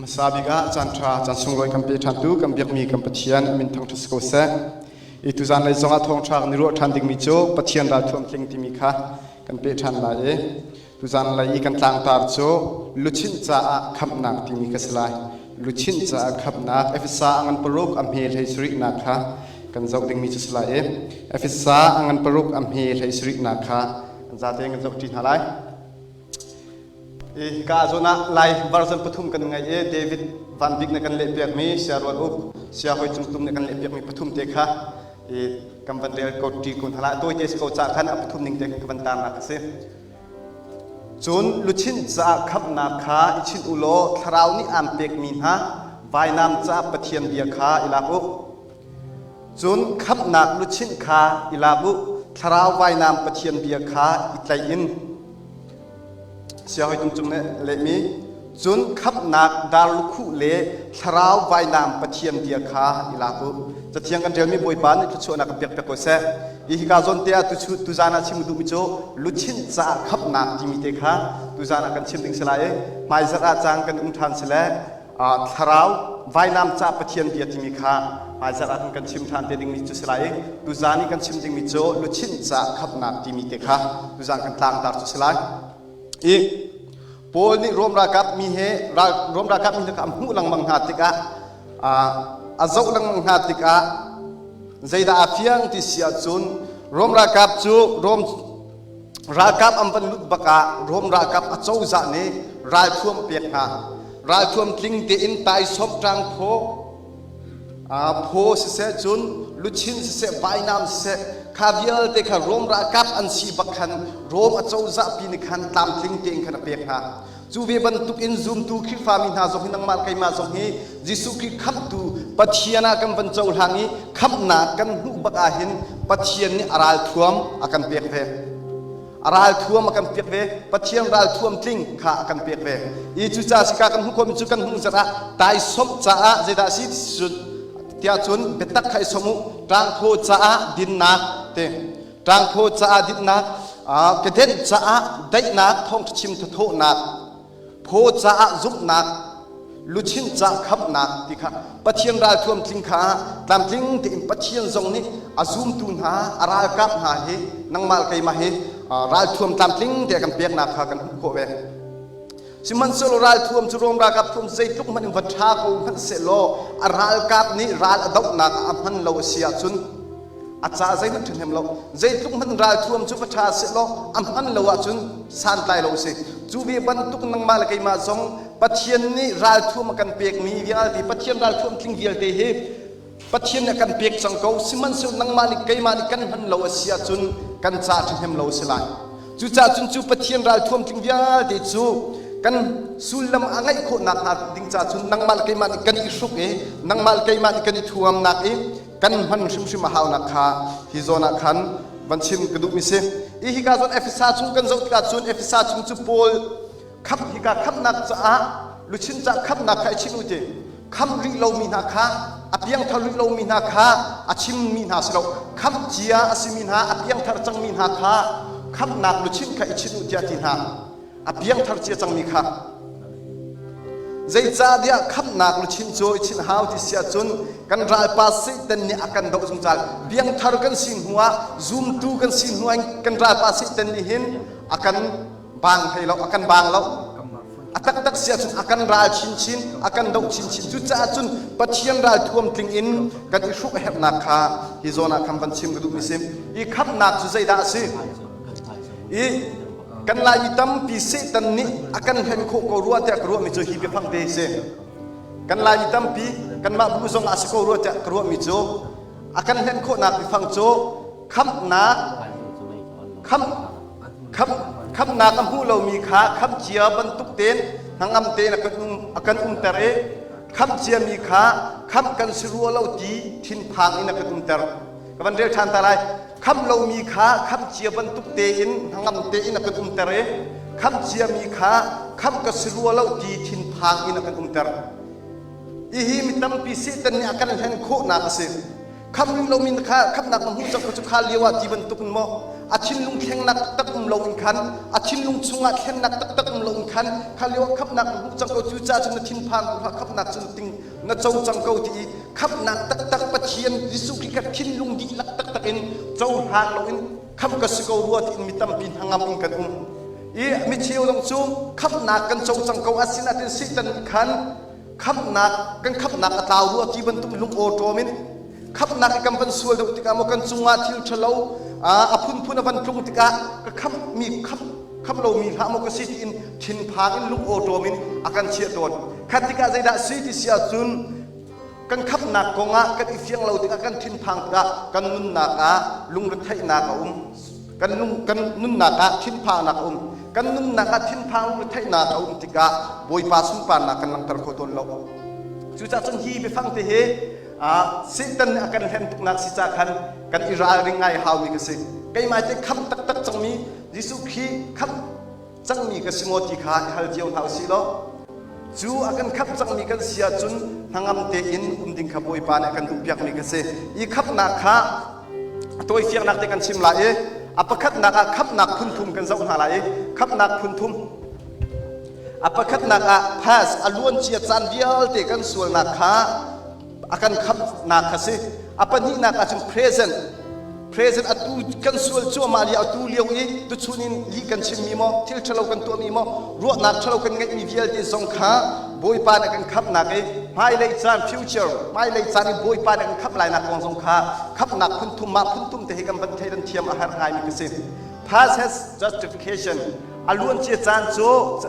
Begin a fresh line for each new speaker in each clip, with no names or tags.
Hmasa bik ah caan ṭha, caan sunglawi kan pe ṭhantu kan biakmi kan Pathian a min thangṭhat si ko seh. I tuzan lei zongah thawngṭha kan i ruah ṭhan dingmi cu Pathian ralthuam tling timi kha kan peh ṭhan lai i tuzan lei i kan tlangtar cu luchin caah khamhnak timi kha si lai. Luchin caah khamhnak Efesa a ngan paruk a hme hlei sarihnak kha kan zoh dingmi cu si lai i Efesa a ngan paruk a hme hlei sarihnak kha zate kan zoh ṭi hna lai. Hika zawn ah Lai version pathum kan ngei i David Van Bik nih kan lehpiakmi, Sia Rual Uk, Sia Hoi Cung Tum nih kan lehpiakmi pathum te kha i kan van rel ko ṭi ko hna lai. Tawite si ko caah khan a pathum ning te khan ka van tarnak a si. Cun luchin caah khamhnak kha i chinh u law thlarau nih aan pekmi hna vainam caah Pathian bia kha i lak u. Cun khamhnak luchin kha i lak u, thlarau vainam Pathian bia kha i tlaih in Sianghawi tung cung nih lehmi cun khamhnak darlukhuh le thlarau vainam Pathian bia kha i lak u. Cathiang kan ṭialmi Bawipa nih thluachuahnak kan pek piak ko seh. Hi hika zawn te ah tuzan ah chim duhmi cu luchin caah khamhnak timi te kha tuzan ah kan chim ding si lai i hmaizarh ah cang kan um ṭhan si le thlarau vainam caah Pathian bia timi kha hmaizarh ah kan chim ṭhan te dingmi cu si lai i tuzan i kan chim dingmi cu luchin caah khamhnak timi te kha tuzan kan tlangtar cu si lai. I Paul nih Rom ralkap mi he Rom ralkap mi kha a hmuh lengmang hna tikah a zoh lengmang hna tikah zeidah a fiang ti si ahcun Rom ralkap cu Rom ralkap an van lut bak ah Rom ralkap a cozah nih ralthuam pek hna. Ralthuam tling tein taisawm ṭangphaw phaw siseh cun luchin siseh vainam siseh kha vialte kha Rom ralkap an si bak khan Rom a cozah pi nih khan tlamtling tein khan a pek hna. Cu ve bantuk in zumtu Khrihfami hna zong hi nangmah keimah zong hi Jesuh Khrih khamhtu Pathian ah kan van cohlang i khamhnak kan hmuh bak ahhin Pathian nih a ralthuam a kan pek ve. A ralthuam a kan pek ve. Pathian ralthuam tling kha a kan pek ve. I cucaah sika kan hmuh khawhmi cu kan hmuh zat ah taisawmh caah zeidah a si tiah cun biatak kha i sawm u ṭangphaw caah dinnak te Ṭangphaw caah dinhnak, kedenh caah daihnak, thawngṭha chim thathawhnak, phaw caah zumhnak, luchin caah khamhnak ti kha Pathian ralthuam tling kha tlamtling tein Pathian zong nih a zumtu hna, a ralkap hna hi nangmah keimah hi ralthuam tlamtling te a kan peknak kha kan hmuh khawh ve. Sihmanhsehlaw ralthuam cu Rom ralkap thuam zeitluk hmanh in va ṭha ko hmanh sehlaw a ralkap nih ral a dohnak ah a hman lo a si ahcun a ca zeihmanh ṭhahnem lo. Zeitluk hmanh ralthuam cu va ṭha sehlaw a hman lo ahcun santlai lo a si. Cu ve bantuk nangmah le keimah zong Pathian nih ralthuam a kan pekmi vialte Pathian ralthuam tling vialte hi Pathian nih a kan pek cang ko sihmanhsehlaw nangmah nih keimah nih kan hman lo a si ahcun kan ca ṭhahnem lo a si lai. Cucaah cun cu Pathian ralthuam tling vialte cu kan sullam a ngeih khawh nakhnga ding ca cun nangmah le keimah nih kan i hruk i nangmah le keimah nih kan i thuamnak i kan hman hrimhrim a haunak kha hi zawn ah khan van chim ka duhmi si. I hika zawn Efesa chung kan zoh tikah cun Efesa chung cu Paul Khamh hika khamhnak caah luchin cah khamhnak kha i chim u ti. Khamh rih lomi hna kha a piangthar rih lomi hna kha a chimmi hna si lo. Khamh cia a simi hna a piangthar cangmi hna kha khamhnak luchin kha i chim u tiah ti hna. A piangthar cia cangmi kha. Zeicahtiah khamhnak luchin cu i chinh hau ti si ahcun kan ralpa Satan nih a kan doh zungzal. Piangthar kan si hnuah zumtu kan si hnuah kan ralpa Satan nih hin a kan bang hlei lo a kan bang lo a taktak si ahcun a kan ral chinchin a kan doh chinchin cucaah cun Pathian ral thuam tling in kan i hruk a herhnak kha hi zawn ah khan van chim ka duhmi si i khamhnak cu zeidah a si i kan Laimi tampi Satan nih a kan hlen khawh ko rua tiah ka ruahmi cu hi biafang te si kan Laimi tampi kanmah bu zong ah si ko rua tiah ka ruahmi cu a kan hlen khawhnak biafang cu khamhnak khamh Khamhnak a hmu lomi kha khamh cia bantuk tein hnangam tein a kan umter i khamh ciami kha khamh kan si rua lo ti thinphang in a kan umter. Ka van rel ṭhan ta lai. Khamh lomi kha khamh cia bantuk tein hnangam tein a kan umter i khamh ciami kha khamh ka si rua lo ti thinphang in a kan umter. Hihi mi tampi Satan nih a kan hlen khawhnak a si. Khamh rih lomi kha khamhnak na hmuh cang cu kha lio ah ti bantuk in maw a thinlung thlengnak taktak um lo in khan a thinlung chungah thlennak taktak um lo. lo in khan kha lio ah khamhnak na hmuh cang ko. Cu ca cun na thinphang ko hlah, khamhnak cu ting na co cang ko ti i khamhnak taktak Pathian Jesuh Khrih kha thinlung dihlak taktak in cohlang loin khamh ka si ko rua tiin mi tampi hnangam in kan um. I mi cheu zong cu khamhnak kan co cang ko, asinain Satan nih khan khamhnak kan khamhnak a tlau rua ti bantuk lungawṭawm in khamhnak i kan van sual deuh tikah maw kan cungah thil ṭhalo a phunphun a van tlung tikah ka khamhmi khamh khamh lomi hlah maw ka si tiin thinphang in lungawṭawm in a kan chiah tawn. Khat tikah zeidah si ti si ahcun kan khamhnak kongah kan i fiang lo tikah, kan thinphang tikah kan nunnak ah lungretheihnak a um, kan lung kan nunnak ah thinphangnak a um. Kan nunnak ah thinphang lungretheihnak a um tikah Bawipa sunparnak kan langhter kho tawn lo. Cucaah cun hi biafang te hi Satan nih a kan hlen tuknak si ca khan kan i ralring ngai haumi ka si. Keimah te khamh taktak cangmi, Jesuh Khrih khamh cangmi ka si maw ti kha i hal cio hna usih law, cu a kan khamh cangmi kan si ahcun hnangam tein um ding kha Bawipa nih a kan duhpiakmi ka si. I khamhnak kha a tawifiangnak te kan chim lai i a pakhatnak ah khamhnak phun thum kan zoh hna lai i khamhnak phun thum. A pakhatnak ah past, a luancia caan vialte kan sualnak kha a kan khamhnak kha si. A pahnihnak ah cun present, present, atu kan sual cuahmah lio, atu lio i tuchun in lih kan chimmi maw, thil ṭhalo kan tuahmi maw, ruahnak ṭhalo kan ngeihmi vialte zong kha Bawipa nih a kan khamhnak i hmailei caan, future, hmailei caan i Bawipa nih a kan khamh lainak kong zong kha khamhnak phun thum, mah phun thum te hi kan van thei dan thiam a har ngaimi ka si. Past has justification, a luancia caan cu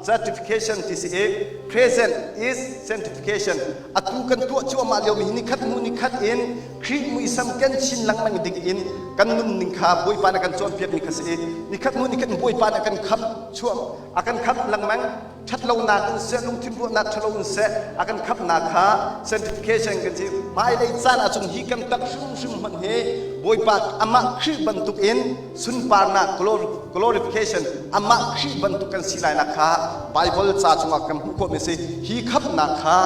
justification ti si i present is sanctification, atu kan tuah cuahmah liomi hi nikhat hnu nikhat in Khrih muisam ken chin lengmang ding in kan nunning kha Bawipa nih a kan cawnpiakmi kha si i nikhat hnu nikhat in Bawipa nih a kan khamh chuah a kan khamh lengmang, ṭhatlonak in seh, lungthin ruahnak ṭhalo in seh a kan khamhnak kha sanctification kan si. Hmailei caan ahcun hi kan tak hrimhrim hmanh hi Bawipa amah Khrih bantuk in sunparnak, glorification, amah Khrih bantuk kan si lainak kha Bible ca chungah kan hmuh khawhmi si. Hi khamhnak kha,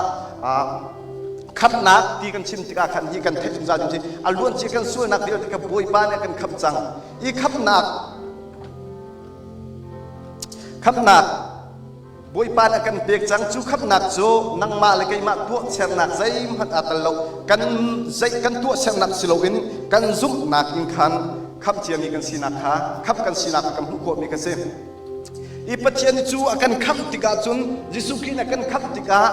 khamhnak ti kan chim tikah khan hi kan theih zungzal ding si. A luancia kan sualnak vialte kha Bawipa nih a kan khamh cang i khamhnak Khamhnak Bawipa nih a kan pek cang. Cu khamhnak cu nangmah le keimah tuahsernak zeihmanh aa tel lo. Kan zei kan tuahsernak si loin kan zumhnak in khan khamh ciami kan sinak kha, khamh kan sinak kha kan hmuh khawhmi kha si. I Pathian cu a kan khamh tikah cun, Jesuh Khrih nih a kan khamh tikah,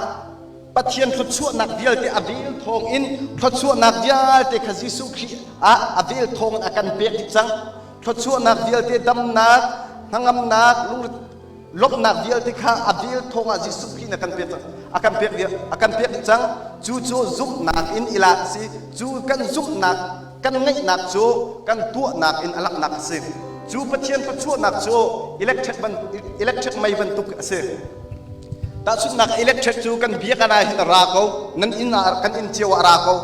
Pathian thluachuahnak vialte a vel thawng in, thluachuahnak vialte kha Jesuh Khrih ah a vel thawng in a kan pek dih cang. Thluachuahnak vialte, damnak, hnangamnak, lawmhnak vialte kha a vel thawng ah Jesuh Khrih a kan pek a kan pek a kan pek dih cang. Cu cu zumhnak in i lak a si. Cu kan zumhnak kan ngeihnak cu kan tuahnak in a langhnak a si. Cu Pathian thluachuahnak cu electric ban electric mei bantuk a si. Tahchunhnak, electric cu kan biakinn ah hin a ra ko, nan inn ah, kan inn cio ah a ra ko.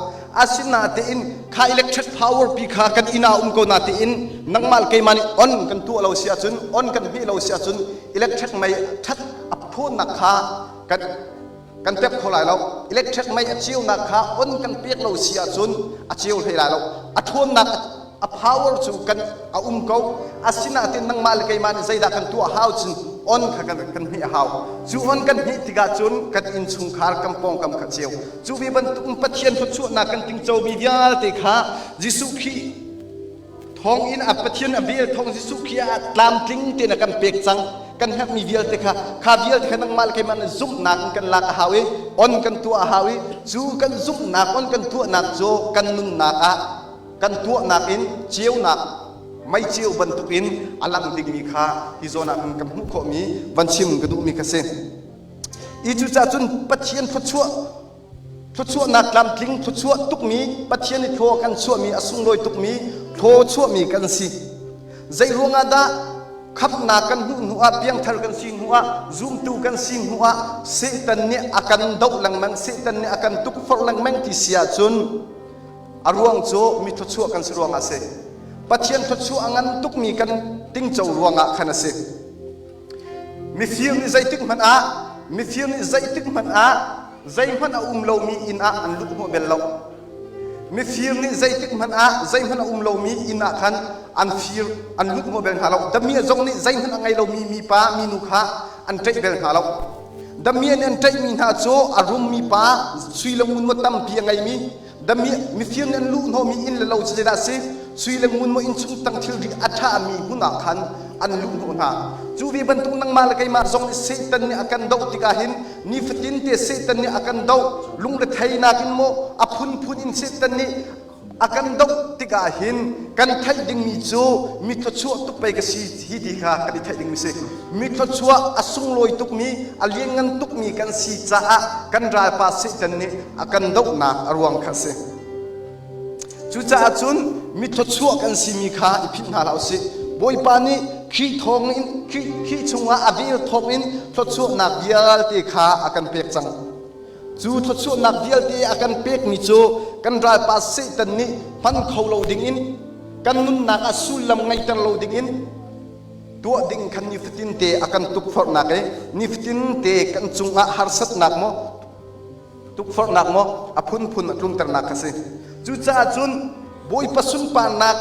Asinain kha electric power pi kha kan inn ah um ko na tiin nangmah le keimah nih on kan tuah lo si ahcun, on kan hmeh lo si ahcun, electric mei that a thawnnak kha kan kan tep kho lai lo. Electric mei a ceunak kha on kan pek lo si ahcun a ceu hlei lai lo. A thawnnak, a power cu kan a um ko, asinain nangmah le keimah nih zeidah kan tuah hau cun on kha kan kan hmeh a hau. Cu on kan hmeh tikah cun kan innchungkhar, kan pawngkam kha ceu. Cu ve bantuk Pathian thluachuahnak kan tingcomi vialte kha Jesuh Khrih thawng in, a Pathian a vel thawng Jesuh Khrih ah tlamtling tein a kan pek cang. Kan herhmi vialte kha, kha vialte kha nangmah le keimah nih zumhnak in kan lak a hau i on kan tuah a hau i cu kan zumhnak on kan tuahnak cu kan nunnak ah kan tuahnak in ceunak mei ceu bantuk in a lang dingmi kha hi zawn ah kan hmuh khawhmi van chim ka duhmi kha si. I cucaah cun Pathian thluachuah, thluachuahnak tlamtling, thluachuah tukmi, Pathian i thlaw kan chuahmi, a sunglawi tukmi thlaw chuahmi kan si. Zei ruangah dah khamhnak kan hmuh hnu ah, piangthar kan si hnu ah, zumtu kan si hnu ah Satan nih a kan doh lengmang, Satan nih a kan tukforh lengmang ti si ahcun, a ruang cu mi thluachuah kan si ruangah a si. Pathian thluachuah a ngan tukmi kan tingco ruangah khan a si. Mifir nih zeitik hmanh ah, mifir nih zeitik hmanh ah zeihmanh a um lomi inn ah an lut hnawh bel lo. Mifir nih zeitik hmanh ah zeihmanh a um lomi inn ah khan an fir an lut hnawh bel hna lo. Damiah zong nih zeihmanh a ngei lomi mipa minu kha an ṭaih bel hna lo. Damiah nih an ṭaihmi hna cu a rummi pa sui le ngun maw tampi a ngeimi damiah mifir nih an luh hnawhmi inn le lo cu zeidah a si? Sui le ngun maw innchung tang thilri a ṭhami hmun ah khan an luh hnawh hna. Cu ve bantuk nangmah le keimah zong nih Satan nih a kan doh tikah hin nifatin te Satan nih a kan doh lungretheinak in maw a phunphun in Satan nih a kan doh tikah hin kan theih dingmi cu mi thluachuah tuk pei ka si hi ti kha kan i theih dingmi si. Mi thluachuah a sunglawi tukmi a lianngan tukmi kan si caah kan ralpa Satan nih a kan dohnak a ruang kha a si. Cucaah cun mi thluachuah kan simi kha i philh hna hlah usih. Bawipa nih Khrih thawngin Khrih chungah a vel thawngin thluachuahnak vialte kha a kan pek cang. Cu thluachuahnak vialte a kan pekmi cu kan ralpa Satan nih hman kho lo dingin kan nunnak ah sullam ngeihter lo dingin tuah ding khan nifatin te a kan tukforhnak i nifatin te kan cungah harsatnak maw tukforhnak maw a phunphun a tlunternak kha si. Cucaah cun Bawipa sunparnak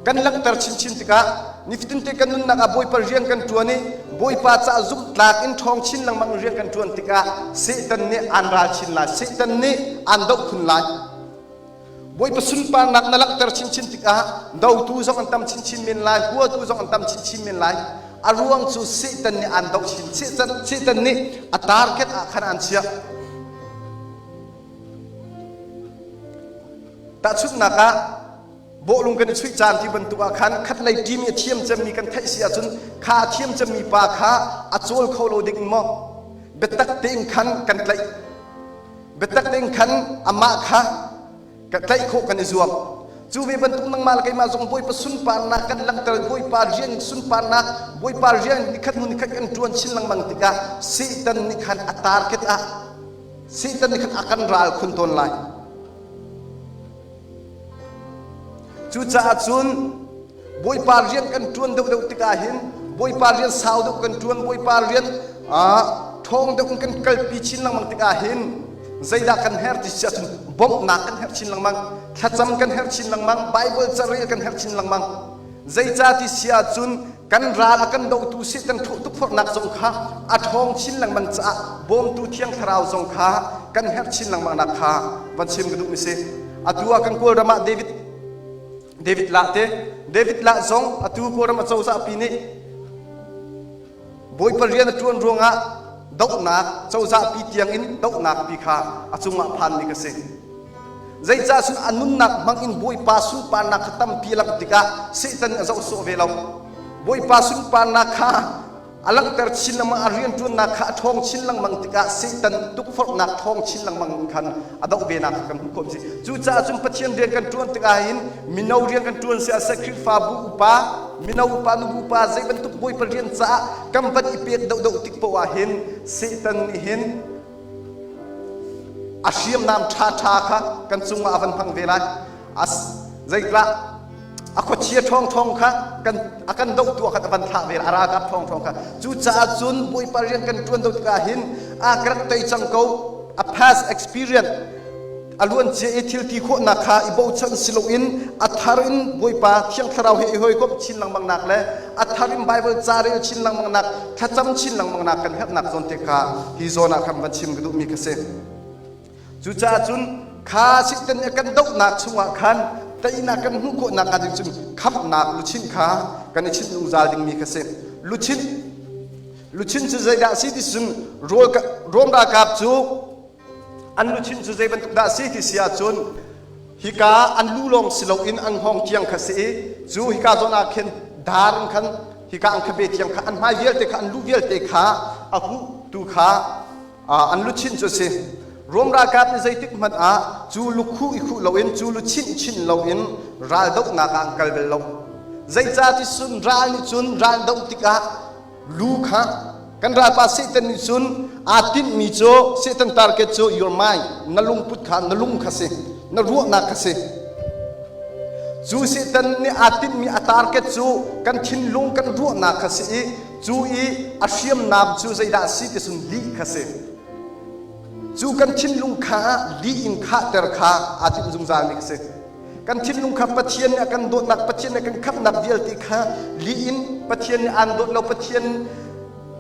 kan langhter chinchin tikah nifatin te kan nunnak ah Bawipa rian kan ṭuan i Bawipa caah zumhtlak in ṭhawng chin lengmang rian kan ṭuan tikah Satan nih aan ral chin lai Satan nih aan doh khun lai Bawipa sunparnak na langhter chinchin tikah dotu zong an tam chinchin men lai, huatu zong an tam chinchin men lai. A ruang cu Satan nih aan doh chin. Satan, Satan nih a target ah khan aan chiah. Tahchunhnak ah, bawhlung kan i chuih caan ti bantuk ah khan khatlei team i a thiam cemmi kan theih si ahcun kha a thiam cemmi pa kha a cawl kho lo ding maw biatak tein khan kan tlaih Biatak tein khan amah kha ka tlaih khawh kan i zuam. Cu ve bantuk nangmah le keimah zong Bawipa sunparnak kan langhter Bawipa rian sunparnak Bawipa rian nikhat hnu nikhat kan ṭuan chin lengmang tikah Satan nih khan a target ah Satan nih khan a kan ral khun tawn lai. Cucaah cun Bawipa rian kan ṭuan deuhdeuh tikah hin Bawipa rian sau deuh kan ṭuan Bawipa rian ṭhawng deuh in kan kalpi chin lengmang tikah hin zeidah kan herh ti si ahcun bawmhnak kan herh chin lengmang thlacam kan herh chin lengmang Bible carel kan herh chin lengmang zeicah ti si ahcun kan ral a kan dotu Satan tukforhnak zong kha a ṭhawng chin lengmang caah bawmtu Thiang Thlarau zong kha kan herh chin lengmang nak kha van chim ka duhmi si atu ah kan Kawlram ah David David Lah te David Lah zong atu Kawlram acozah pi nih Bawipa rian a ṭuan ruangah dohnak cozah pi tiang in dohnak pi kha a cungah phanmi ka si. Zeicah cun a nunnak hmang in Bawipa sunparnak kha tampi a langh tikah Satan a zoh sawh ve lo. Bawipa sunparnak kha a langhter chin lengmang a rianṭuannak kha a ṭhawng chin lengmang tikah Satan tukforhnak ṭhawng chin lengmang in khan a doh ve nak kha kan hmuh khawh si. Cucaah cun Pathian rian kan ṭuan tikah hin mino rian kan ṭuan si ah seh Khrihfabu upa mino upa nubu upa zei bantuk Bawipa rian caah kan van i pek deuhdeuh tik paoh ah hin Satan nih hin a hriamnam ṭhaṭha kha kan cungah a van hmang ve lai. Zeitlah a khuachia ṭhawngṭhawng kha kan a kan dohtu ah khan a van thlah ve a ralkap ṭhawngṭhawng kha cucaah cun Bawipa rian kan ṭuan do tikah hin a ka rak tei cang ko a past experience a luan cia i thil ti khawhnak kha i bochan si loin a thar in Bawipa Thiang Thlarau he i hawikomh chin lengmang nak le a thar in Bible ca rel chin lengmang nak thlacam chin lengmang nak kan herhnak zawn te kha hi zawn ah khan van chim ka duhmi ka si. Cucaah cun kha Satan nih a kan dohnak chungah khan teinak kan hmuh khawhnak hnga ding cun khamhnak luchin kha kan i chinh zungzal dingmi kha si. Luchin luchin cu zeidah a si ti cun Rom ralkap cu an luchin cu zei bantuk dah a si ti si ahcun hika an lu lawng si loin an hngawng tiang kha si i cu hika zawn ah khin dar in khan hika an khabe tiang kha an hmai vialte kha an lu vialte kha a huh tu kha an luchin cu a si. Rom ralkap nih zeitik hmanh ah cu lukhuh i khuh loin cu luchin chinh loin ral dohnak ah an kal bel lo. Zeicahti cun ral nih cun ral doh tikah lu kha kan ralpa Satan nih cun aa tinhmi cu Satan target cu your mind na lungput kha na lung kha si na ruahnak kha si. Cu Satan nih aa tinhmi a target cu kan thinlung kan ruahnak kha si i Cu i a hriamnam cu zeidah a si ti cun lih kha si. Cu kan thinlung kha lih in khahter kha aa timh zungzalmi a si. Kan thinlung kha Pathian nih a kan dawtnak, Pathian nih a kan khamhnak vialte kha lih in Pathian nih aan dawt lo, Pathian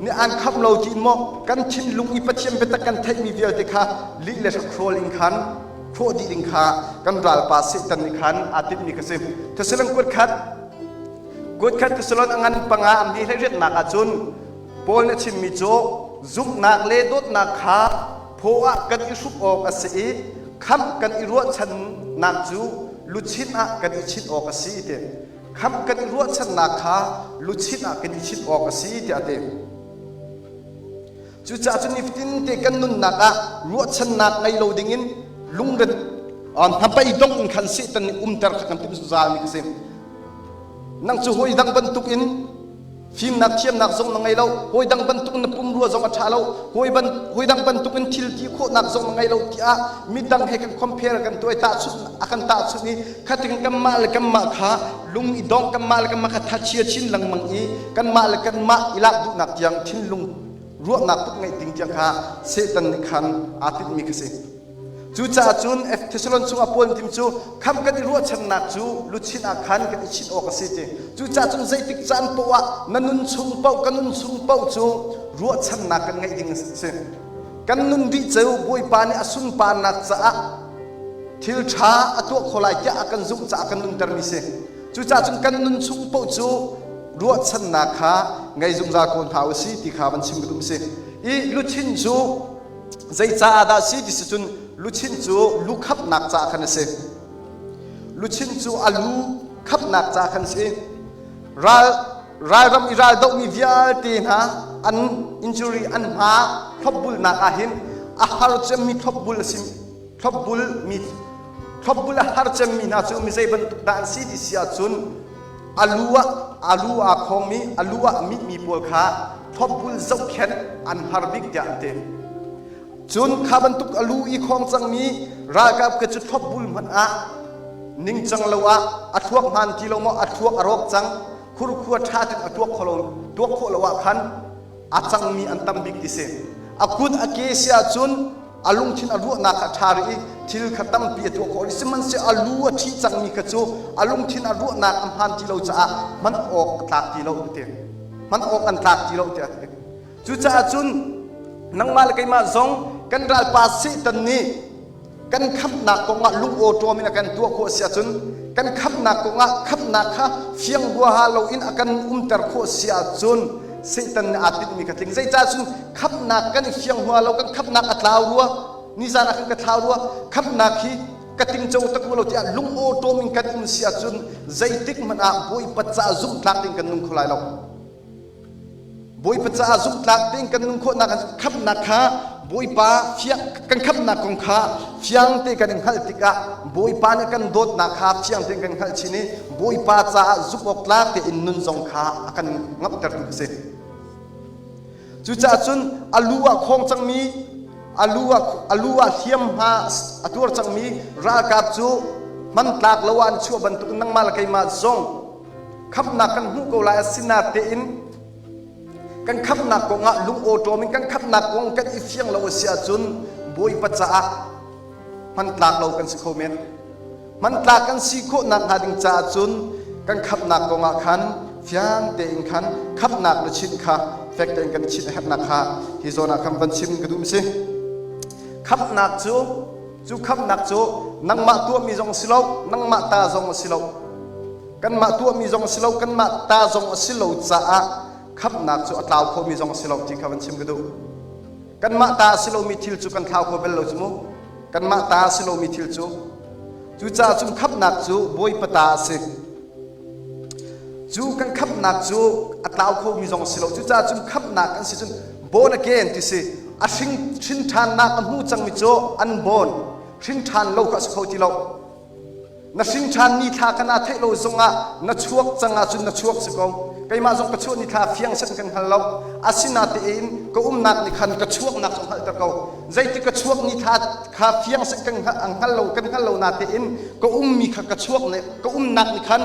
nih aan khamh lo tiin maw kan thinlung i Pathian biatak kan theihmi vialte kha lih le hrakhrawl in khan hrawh dih ding kha kan ralpa Satan nih khan aa timhmi kha si. Thessalon kuat khat kuat khat Thessalon a ngan panga am hi hlei ahcun Paul nih a chimmi cu zumhnak le dawtnak kha phaw ah kan i hruk awk a si i khamh kan i ruahchannak cu luchin ah kan i chinh awk a si ti. Khamh kan i ruahchannak kha luchin ah kan i chinh awk a si tiah a ti. Cucaah cu nifatin te kan nunnak ah ruahchannak ngei lo dingin lungret hnabei dong in khan Satan nih umter kha kan timh zungzalmi ka si. Nang cu hawi dang bantukin fimnak thiamnak zong na ngei lo, hawi dang bantuk na pumrua zong a ṭha lo, hawi, ban, hawi dang bantukin thil ti khawhnak zong na ngei lo tiah midang he kan compare kan tuai tahchunh a kan tahchunh i khating kanmah le kanmah kha lung i dong kanmah le kanmah kha thachia chin lengmang i kanmah le kanmah i lak duhnak tiang thinlung ruahnak put ngeih ding tiang kha Satan nih khan aa tinhmi kha si. Cucaah cun Thessalon chungah Paul tim cu khamh kan i ruahchannak cu luchin ah khan kan i chinh awk a si ti. Cucaah cun zeitik caan paoh ah na nun chung paoh ka nun chung paoh cu ruahchannak kan ngeih ding a si. Kan nun dih cu Bawipa nih a sunparnak caah thil ṭha a tuah kho lai tiah a kan zumh caah kan nuntermi si. Cucaah cun kan nun chung paoh cu ruahchannak kha ngei zungzal ko hna u si ti kha van chim ka duh si. I luchin cu Zei caah dah si ti si cun luchin cu lu khapnak caah khan a si. Luchin cu a lu khapnak caah khan a si. Ral ralram i ral dohmi vialte hna an injury an hma thlopbulnak ah hin a har cemmi thlopbul a si thlopbul mi thlopbul a har cemmi hna cu mi zei bantuk dah an si ti si ahcun a lu ah a lu aa khawngmi a lu ah mihmi pawl kha thlopbul zohkhenh an har bik tiah an ti. Cun kha bantuk a lu i khawng cangmi ralkap kha cu thlopbul hmanh ah ningcang lo ah a thluak hmaan ti lo maw a thluak a rawk cang khurkhua ṭha tein a tuak kho lo tuak khawh lo ah khan a cangmi an tam bik ti si. A kut a ke si ahcun a lungthin a ruahnak kha a ṭha rih i thil kha tampi a tuah khawh rih. Sihmanhsehlaw a lu a ṭhi cangmi kha cu a lungthin a ruahnak a hmaan ti lo caah hman awk a tlak ti lo ti. Hman awk an tlak ti lo tiah a ti. Cucaah cun nangmah le keimah zong kan ralpa Satan nih kan khamhnak kongah lungawṭawm in a kan tuah khawh si ahcun kan khamhnak kongah khamhnak kha fiang huaha loin a kan umter khawh si ahcun Satan nih aa tinhmi kha tling. Zeicah cun khamhnak kan i fiang hua lo, kan khamhnak a tlau rua, nizan ah khan ka thlau rua, khamhnak hi ka tingco tak lo tiah lungawṭawm in kan um si ahcun zeitik hmanh ah Bawipa caah zumhtlak ding kan nung kho lai lo. Bawipa caah zumhtlak tein kan nun khawhnak khamhnak kha Bawipa fiang kan khamhnak kong kha fiang te kan in hngalh tikah Bawipa nih kan dawtnak kha fiang tein kan hngalh chin i Bawipa caah zumh awk tlak tein nun zong kha a kan ngamhtertu a si. Cucaah cun a lu ah khawng cangmi a lu ah a lu ah hliamhma a tuar cangmi ralkap cu hmantlak lo ah an chuah bantuk nangmah le keimah zong khamhnak kan hmuh ko lai asinatein kan khamhnak kongah lungawṭawm in kan khamhnak kong kan i fiang lo a si ahcun Bawipa caah hmantlak lo kan si kho men. Hmantlak kan si khawh nakhnga ding caah cun kan khamhnak kongah khan fiang tein khan khamhnak luchin kha fek tein kan chinh a herhnak kha hi zawn ah khan van chim ka duh si. Khamhnak cu cu khamhnak cu nangmah tuahmi zong si lo, nangmah ta zong a si lo. Kanmah tuahmi zong a si lo, kanmah ta zong a si lo caah khamhnak cu a tlau khomi zong a si lo ti kha van chim ka duh. Kanmah ta a si lomi thil cu kan thlau kho bel lo cu mu. Kanmah ta a si lomi thil cu. Cucaah cun khamhnak cu Bawipa ta a si. Cu kan khamhnak cu a tlau khomi zong a si lo. Cucaah cun khamhnak kan si cun born again ti si. A hring hrin ṭhannak a hmu cangmi cu an born. Hrin ṭhan lo kha a si kho ti lo. Na hring ṭhan ni thla kana theih lo zongah na chuak cang ahcun na chuak si ko. Keimah zong ka chuah ni thla fiang set kan hngal lo. Asinatein ka umnak nih khan ka chuaknak zong hngalhter ko. Zeiti ka chuak ni thla kha fiang set kan hngal lo kan hngal lo natein ka ummi kha ka chuak ne ka umnak nih khan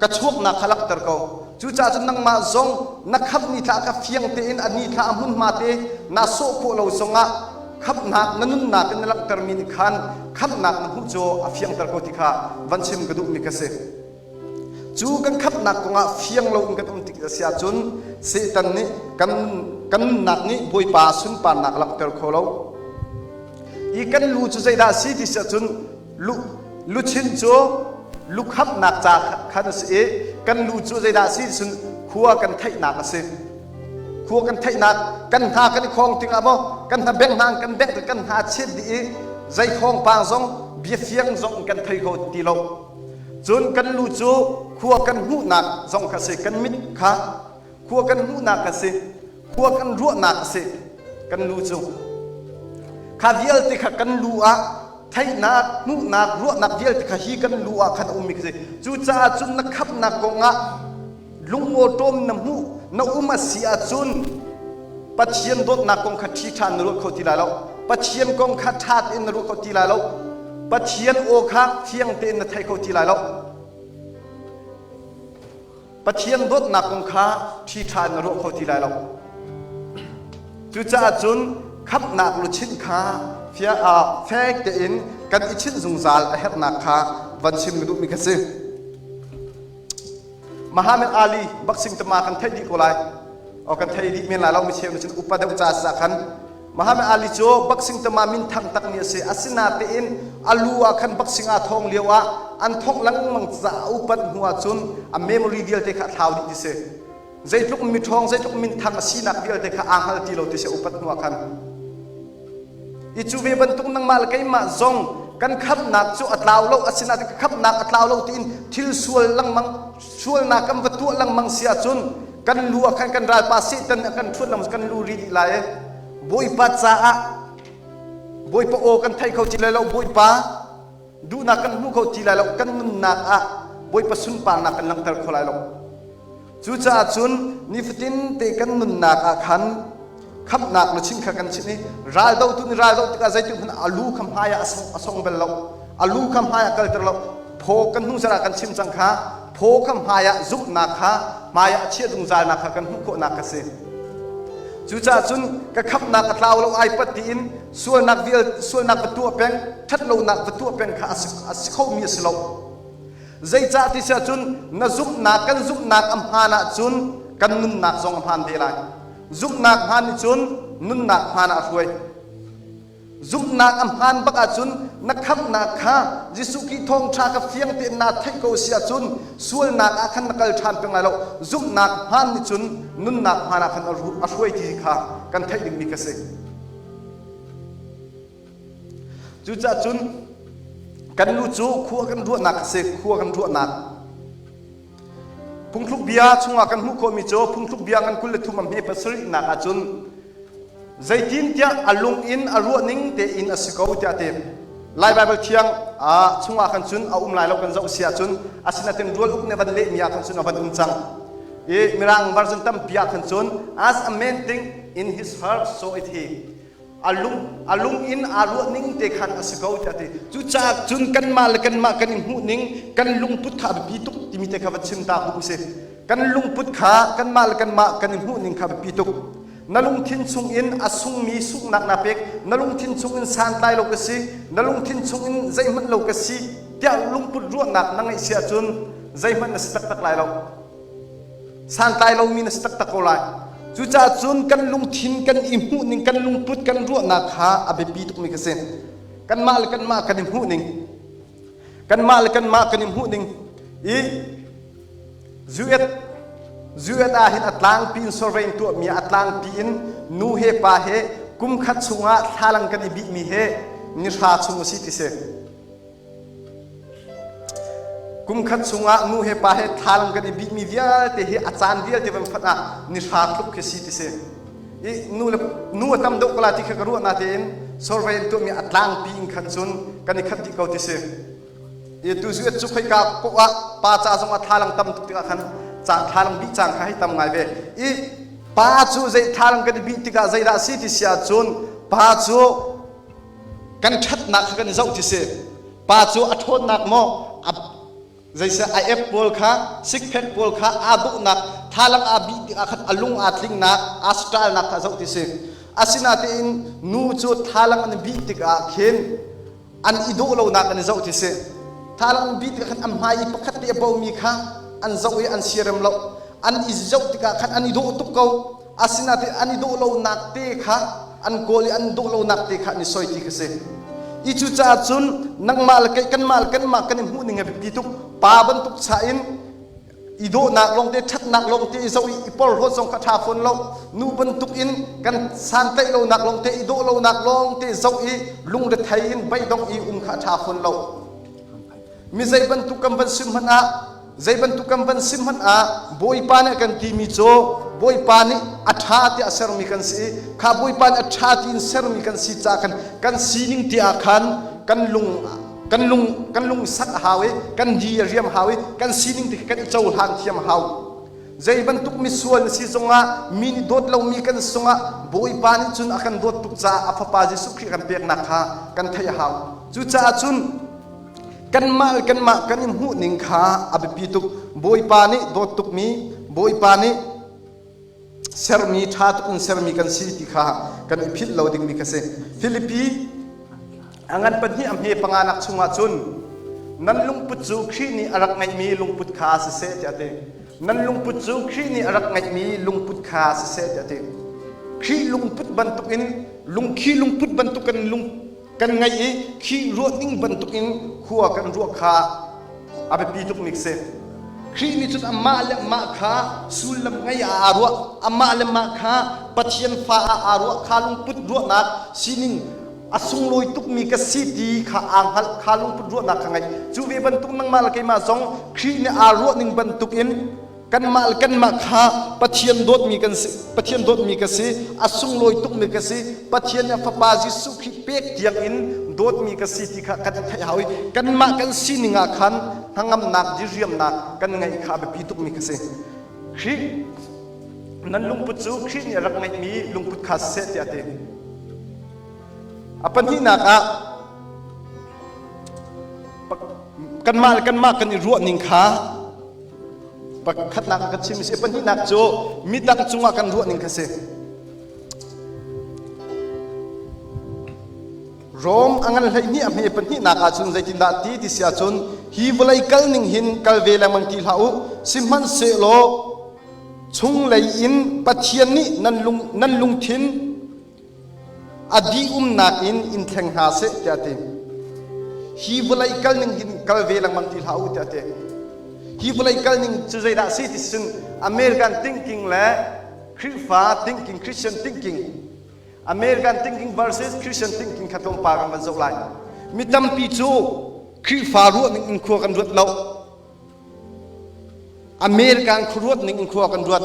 ka chuaknak kha langhter ko. Cucaah cun nangmah zong na khamh ni thla kha fiang tein a ni thla a hmunhma te naa sawh khawh lo zongah. Khamhnak na nunnak in na langhtermi nih khan khamhnak na hmuh cu a fiangter ko ti kha van chim ka duhmi ka si. Cu kan khamhnak kongah fiang lo in kan um tik a si ahcun Satan nih kan kan nunnak nih Bawipa sunparnak langhter kho lo. I kan lu cu zeidah a si ti si ahcun lu luchin cu lukhamnak ca khan a si i kan lu cu zeidah a si cun khua kan theihnak a si. Khua kan theihnak kan hna kan i khawng tikah maw kan hna beng hna kan bengh kan hna chet dih i zei thawngpang zong bia fiang zong kan thei kho ti lo. Cun kan lu cu khua kan hmuhnak zong kha si kan mit kha khua kan hmuhnak a si khua kan ruahnak a si kan lu cu kha vialte kha kan lu ah theihnak hmuhnak ruahnak vialte kha hi kan lu ah khan a ummi kha si cucaah cun na khamhnak kongah lungawṭawm na hmuh na um a si ahcun Pathian dawtnak kong kha ṭhi ṭhan na ruat kho ti lai lo Pathian kong kha ṭha tein na ruat kho ti lai lo Pathian aw kha fiang tein na thei kho ti lai lo Pathian dawtnak kong kha ṭhi ṭha in na ruah kho ti lai lo. Cucaah cun khamhnak luchin kha fek tein kan i chinh zungzal a herhnak kha van chim ka duhmi kha si. Muhammad Ali boxing tama kan theih dih ko lai. O kan thei dih men lai lo mi cheu cun upa deuh ca sa khan Muhammad Ali cu boxing tama min thang takmi a si. Asinatein a lu ah khan boxing aa thong lio ah an thongh lengmang caah upat hnu ah cun a memory vialte kha a thlau dih ti si. Zeitluk miṭhawng, zeitluk minthang a sinak vialte kha aa hngal ti lo ti si upat hnu ah khan. I cu ve bantuk nangmah le keimah zong kan khamhnak cu a tlau lo asinain ka khamhnak a tlau lo tiin thil sual lengmang sualnak kan va tuah lengmang si ahcun kan lu ah khan kan ralpa Satan nih a kan ṭhuat lengmang kan lu ri dih lai i Bawipa caah Bawipa aw kan thei kho ti lai lo Bawipa duhnak kan hmu kho ti lai lo kan nunnak ah Bawipa sunparnak kan langhter kho lai lo Cucaah cun nifatin te kan nunnak ah khan khamhnak luchin kha kan chinh i raldotu nih raldoh tikah zeitik hmanh a lu kha hmai ah a song bal lo a lu kha hmai ah kalter lo phaw kan hnung ah kan chim cang kha phaw kha hmai ah zumhnak kha hmai ah a chiah zungzalnak kha kan hmuh khawhnak kha si cucaah cun ka khamhnak a tlau lo ai pat tiin sualnak vial sualnak va tuah peng ṭhatlonak va tuah peng kha a si khomi a si lo Zeicah ti si ahcun na zumhnak kan zumhnak a hmaan ahcun kan nunnak zong a hmaan ve lai. Zumhnak hmaan nih cun nunnak hmaan ah a hruai. Zumhnak a hmaan bak ahcun na khamhnak kha Jesuh Khrih thawngṭha kha fiang tein naa theih ko si ahcun sualnak ah khan na kal ṭhan peng lai lo. Zumhnak hmaan nih cun nunnak hmaan ah khan a hruai ti kha kan theih dingmi kha si. Cucaah cun kan lu cu khua kan ruahnak a si, khua kan ruahnak. Phungthluk bia chungah kan hmuh khawhmi cu phungthluk bia ngan 23 a hme pasarihnak ahcun zeitintiah a lung in a ruah ning tein a si ko tiah a ti. Lai Baibal thiang chungah khan cun a um lai lo kan zoh si ahcun asinain rual uk nih van lehmi ah khan cun a van um cang. I Mirang version tampi ah khan cun as a man think in his heart so it he a lung a lung in aa ruah ning te khan a si ko tiah a ti cucaah cun kanmah le kanmah kan i hmuh ning kan lungput kha a biapi tuk timi te kha va chim ta duh si kan lungput kha kanmah le kanmah kan i hmuh ning kha biapi tuk na lungthin chung in a sungmi sunghnak na pek na lungthin chung in santlai lo ka si na lungthin chung in zeihmanh lo ka si tiah lungput ruahnak na ngeih si ahcun zeihmanh na si taktak lai lo Santlai lomi na si taktak ko lai. Cucaah cun kan lungthin kan i hmuhning, kan lungput, kan ruahnak kha a biapi tukmi ka si. Kanmah le kanmah kan i hmuhning, kanmah le kanmah kan i hmuhning i US US ah hin a tlangpi in survey in tuahmi a tlangpi in nu he pa he kum khat chungah thlalang kan i bihmi he ni hra chung a si ti si. Kum khat chungah nu he pa he thlalang kan i bihmi vialte hi a caan vialte van phanh ah ni hra tluk khi si ti si. I nu le nu a tam deuh ko la ti kha ka ruah natein survey an tuahmi a tlangpi in khan cun kan i khat dih ko ti si. I tu zu cu khoika poah ah pa ca zong ah thlalang tam tuk tikah khan ca thlalang bih cang kha hei tam ngai ve. I pa cu zei thlalang kan i bih tikah zeidah si ti si ahcun pa cu kan ṭhatnak kha kan i zoh ti si pa cu a ṭhawnnak maw a zeiseh a ep pawl kha sikphek pawl kha aa dawhnak thalang aa bih tikah khan a lung aa tlingnak aa style nak kha zoh ti si. Asinain nu cu thlalang an bih tikah khin an i dawh lonak an i zoh ti si. Thlalang an bih tikah khan an hmai i pakhat te a bomi kha an zoh i an siarem lo. An i zoh tikah khan an i dawh tuk ko. Asinain an i dawh lonak te kha an kawl i an dawh lonak te kha an i soi ti kha si. I cucaah cun nangmah le kei kanmah le kanmah kan i hmuh ning a biapi tuk. Pa bantuk cha in i dawhnak lawngte ṭhatnak lawngte i zoh i i porhlawt zong kha ṭha fawn lo nu bantuk in kan santlaih lonak lawngte i dawh lonak lawngte zoh i lungrethei in beidong i um kha ṭha fawn lo mi zei bantuk kan van sim hmanh ah zei bantuk kan van sim hmanh ah bawipa nih a kan timi cu bawipa nih a ṭha tiah a sermi kan si i kha bawipa nih a ṭha tiin sermi kan si caah khan kan sining ti ah khan kan lung kan lung kan lung sak a hau i kan di a riam hau i kan sining te kan i cohlan thiam a hau. Zei bantuk misual na si zongah mi nih dawt lomi kan sungah Bawipa nih cun a kan dawt tuk caah a fapa Jesuh Khrih kan peknak kha kan theih a hau. Cucaah cun kanmah le kanmah kan i hmuh ning kha a biapi tuk. Bawipa nih dawt tukmi Bawipa nih sermi ṭha tuk in sermi kan si ti kha kan i philh lo dingmi kha si. Filipi a ngan pahnih a hme panganak chungah cun nan lungput cu Khrih nih a rak ngeihmi lungput kha siseh tiah a ti. Nan lungput cu Khrih nih a rak ngeihmi lungput kha siseh tiah a ti. Khrih lungput bantukin lungkhi lungput bantukin lung kan ngeih i khi ruahning bantukin khua kan ruah kha a biapi tukmi a si. Khrih nih cun amah le amah kha sullam ngei ah aa ruah, amah le mah kha Pathian fa ah aa ruah kha lungput ruahnak sining a sunglawi tukmi ka si ti kha aa hngalh kha lungput ruahnak kha ngeih. Cu ve bantuk nangmah le keimah zong Khrih nih aa ruahning bantukin kanmah le kanmah kha Pathian dawtmi kan si Pathian dawtmi ka si a sunglawi tukmi ka si Pathian nih a fapa Jesuh Khrih pek tiang in dawtmi ka si ti kha kan i theih hau i kanmah kan sining ah khan hnangamnak diriamnak kan ngeih kha a biapi tukmi ka si. Khrih nan lungput cu Khrih nih a rak ngeihmi lungput kha siseh tiah a ti. A pahnihnak ah kanmah le kanmah kan i ruah ning kha Pakhatnak ka chim si pahnihnak cu midang cungah kan ruah ning kha si. Rom a ngan 12 a hme pahnihnak ahcun zeitindah ti ti si ahcun hi vawlei kal ning hin kal ve lengmang ti hlah u sihmanhsehlaw chunglei in Pathian nih nan lung nan lungthin A dih-umnak in in thleng hna seh tiah a ti. Hi vawlei kal ning hin kal ve lengmang ti hlah u tiah a ti. Hi vawlei kal ning cu zeidah a si ti cun American thinking le Khrihfa thinking, Christian thinking, American thinking versus Christian thinking kha tlawmpal kan van zoh lai. Mi tampi cu Khrihfa ruah ning in khua kan ruat lo. American khuaruat ning in khua kan ruat.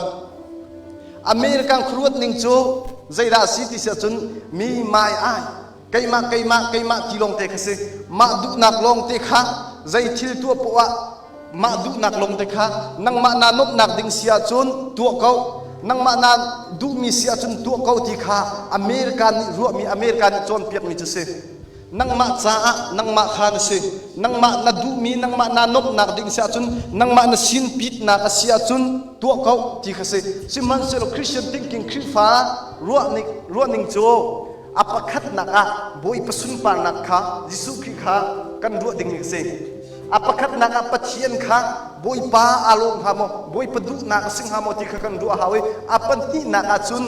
American khuaruat ning cu zeidah a si ti si ahcun mi mai ai keimah keimah keimah ti lawngte kha si. Mah duhnak lawngte kha zei thil tuah poah ah mah duhnak lawngte kha nangmah naa nuamhnak ding si ahcun tuah ko. Nangmah naa duhmi si ahcun tuah ko ti kha American nih ruahmi American nih cawnpiakmi cu si. Nangmah caah nangmah kha na si. Nangmah na duhmi, nangmah naa nuamhnak ding si ahcun, nangmah na sinpitnak a si ahcun tuah ko ti kha si. Sihmanhsehlaw Christian thinking Khrihfa ruahning, ruahning cu a pakhatnak ah Bawipa sunparnak kha Jesuh Khrih kha kan ruah ding a si. A pakhatnak ah Pathian kha Bawipa aa lawm hnga maw, Bawipa duhnak a si hnga maw ti kha kan ruah a hau i a pahnihnak ahcun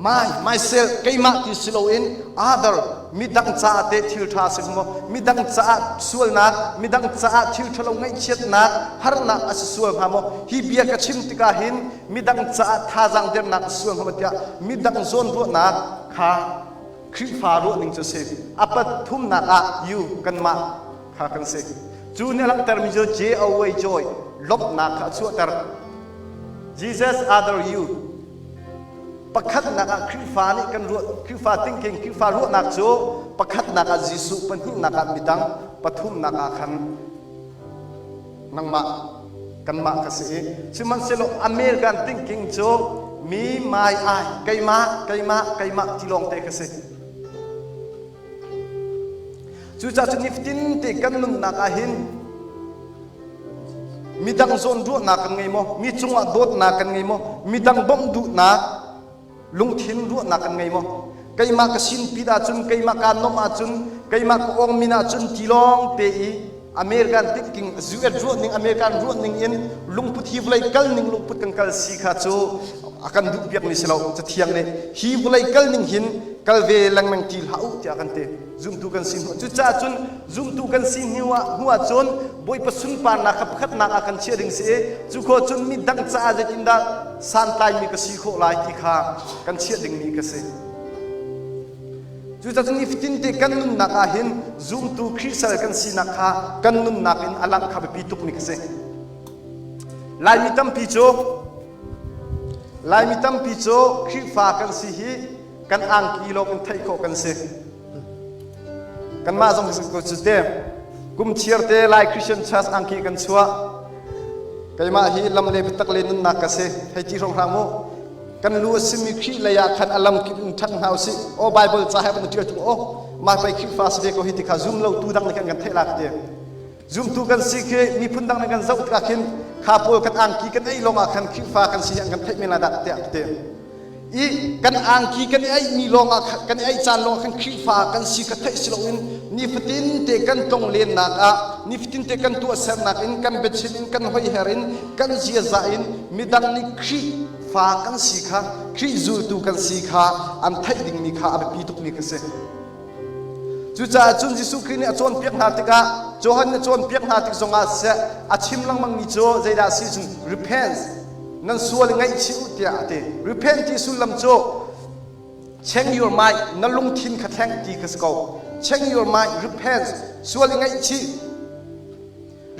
My, myself, keimah ti si loin other, midang caah teh thil ṭha a si maw? Midang caah sualnak, midang caah thil ṭhalo ngaihchiatnak, harnak a si sual hnga maw? Hi bia ka chim tikah hin midang caah thazaang dernak a si sual hnga maw tiah midang zawnruahnak kha Khrihfa ruahning cu a si. A pathumnak ah you, kanmah kha kan si. Cu nih a langhtermi cu J-O-Y, joy, lawmhnak kha a chuahter. Jesus, other, you. Pakhatnak ah Khrihfa nih kan ruah Khrihfa thinking Khrihfa ruahnak cu pakhatnak ah Jesuh, pahnihnak ah midang, pathumnak ah khan nangmah kanmah ka si i sihmanhsehlaw American thinking cu mi my I keimah keimah keimah ti lawngte ka si. Cucaah cu nifatin te kan nunnak ah hin Midang zawnruahnak kan ngei maw? Mi cungah dawtnak kan ngei maw? Midang bawmh duhnak lungthin ruahnak kan ngei maw? Keimah ka sinpit ahcun, keimah kaa nomh ahcun, keimah ka awngmin ahcun ti lawng te i American thinking, US ruah ning, American ruah ning in lungput hi vawlei kal ning lungput kan kal si kha cu a kan duh piakmi si lo. Cathiang nih hi vawlei kal ning hin kal ve lengmang ti hlah u tiah kan ti. Zumtu kan si hnu. Cucaah cun zumtu kan si hnu ah hnu ah cun Bawipa sunparnak kha pakhatnak ah kan chiah ding si i cu khawh cun midang caah zeitindah santlaimi ka si khawh lai ti kha kan chiah dingmi ka si. Cucaah nifatin te kan nunnak ah hin zumtu Khrihsal kan sinak kha kan nunnak in a langh kha biapi tukmi ka si. Laimi tampi cu Laimi tampi cu Khrihfa kan si hi kan angki lawng in theih khawh kan si. Kanmah zong ko cu te kum chiar te Lai Christian Church angki kan chuah. Keimah hi lam le biatak le nunnak ka si. Hei ti hrawnghrang mu. Kan lu a simi Khrih lei ah khan a lam kip in ṭhang hna usih. Aw Bible ca he van ṭial tung aw mah pei Khrihfa si ve ko hi ti kha zum lo tu dang nih khan kan theih la ti. Zumtu kan si khi miphun dang nih kan zoh tikah khin kha pawl kan angki kan ei lawng ah khan Khrihfa kan si hi an kan theih men lai dah tiah ka ti. I kan angki kan i aihmi lawng ah kan i aih caan lawng ah khan Khrihfa kan si kha theih si loin nifatin te kan tlonglennak ah nifatin te kan tuahsernak in kan biachim in kan hoiher in kan ziaza in midang nih Khrihfa kan si kha Khrih zultu kan si kha an theih dingmi kha a biapi tukmi kha si. Cucaah cun Jesuh Khrih nih a cawnpiak hna tikah Johan nih a cawnpiak hna tik zongah siseh a chim lengmangmi cu zeidah a si cun repent nan sual i ngaihchih u tiah a ti. Repent ti sullam cu change your mind na lungthin kha thleng ti kha si ko. Change your mind repent sual i ngaihchih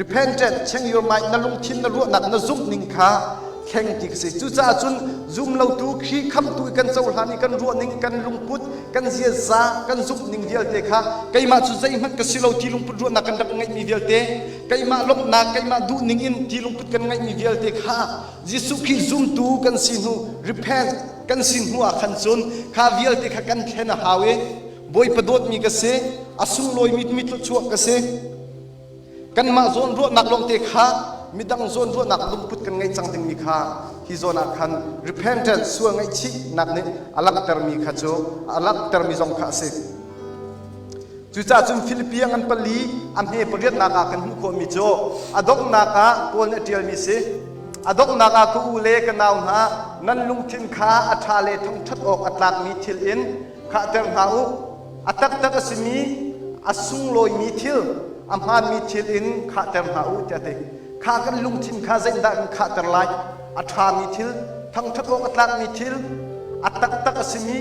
Repentant, change your mind, na lungthin na ruahnak na zumh ning kha thleng ti ka si. Cucaah cun zum lotu Khrih khamtu i kan cohlan i kan ruah ning, kan lungput, kan ziaza, kan zumh ning vialte kha keimah cu zeihmanh ka si lo ti lungput ruahnak kan rak ngeihmi vialte, keimah lawmhnak, keimah duh ning in ti lungput kan ngeihmi vialte kha Jesuh Khrih zumtu kan si hnu, repent kan si hnu ah khan cun kha vialte kha kan thlen a hau i Bawipa dawtmi ka si, a sunglawimi mi thluachuah ka si. Kanmah zawn ruahnak lawngte kha midang zawn ruahnak lungput kan ngeih cang dingmi kha hi zawn ah khan repentance sual ngaihchihnak nih a langhtermi kha cu a langhtermi zong kha a si. Cucaah cun Filipi a ngan pali a hme pariatnak ah kan hmuh khawhmi cu a donghnak ah Paul nih a ṭialmi si. A donghnak ah ka u le ka nau hna nan lungthin kha a ṭha le thangṭhat awk a tlakmi thil in khahter hna u. A taktak a simi a sunglawimi thil, a hmaanmi thil in khahter hna u tiah a ti. Kha kan lungthin kha zeitindah kan khahter lai? A ṭhami thil, thangṭhat awk a tlakmi thil, a taktak a simi,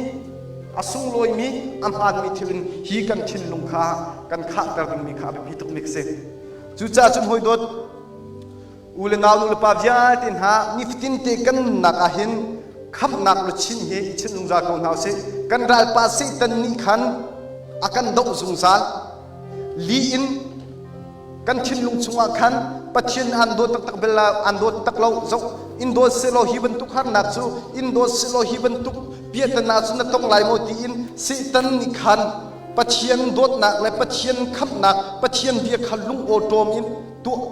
a sunglawimi, a hmaanmi thil in hi kan thinlung kha kan khahter dingmi kha a biapi tukmi a si. Cucaah cun hawidawt, U le nau nu le pa vialte hna nifatin te kan nunnak ah hin khamhnak luchin hi i chinh zungzal ko hna usih. Kan ralpa Satan nih khan a kan doh zungzal. Li in kan thinlung chungah khan Pathian an dawt taktak bel an dawt tak lo zoh in dawt selaw hi bantuk harnak cu in dawt selaw hi bantuk piahtana cu na tong lai maw tiin Satan nih khan Pathian dawtnak le Pathian khamhnak Pathian bia kha lung awṭawm in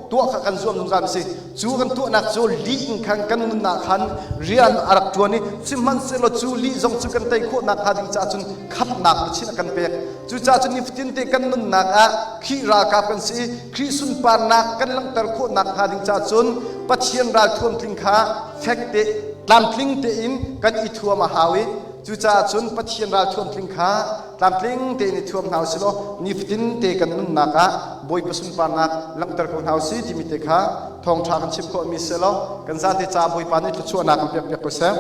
tuah kha kan zuam zungzal mi si cu kan tuahnak cu lih in khan kan nunnak khan rian a rak ṭuan i sihmanhsehlaw cu lih zong cu kan tei khawhnak hnga ding caah cun khamhnak luchin a kan pek cucaah cun nifatin te kan nunnak ah Khrih ralkap kan si i Khrih sunparnak kan langhter khawhnak hnga ding caah cun Pathian ralthuam tling kha fek te tlamtling tein kan i thuam a hau i cucaah cun Pathian ralthuam tling kha tlamtling tein i thuam hna usih law nifatin te kan nunnak ah Bawipa sunparnak langhter ko hna usih timi te kha thawngṭha kan chim khawhmi si law kan zate ca Bawipa nih thluachuahnak kan pek piak ko seh.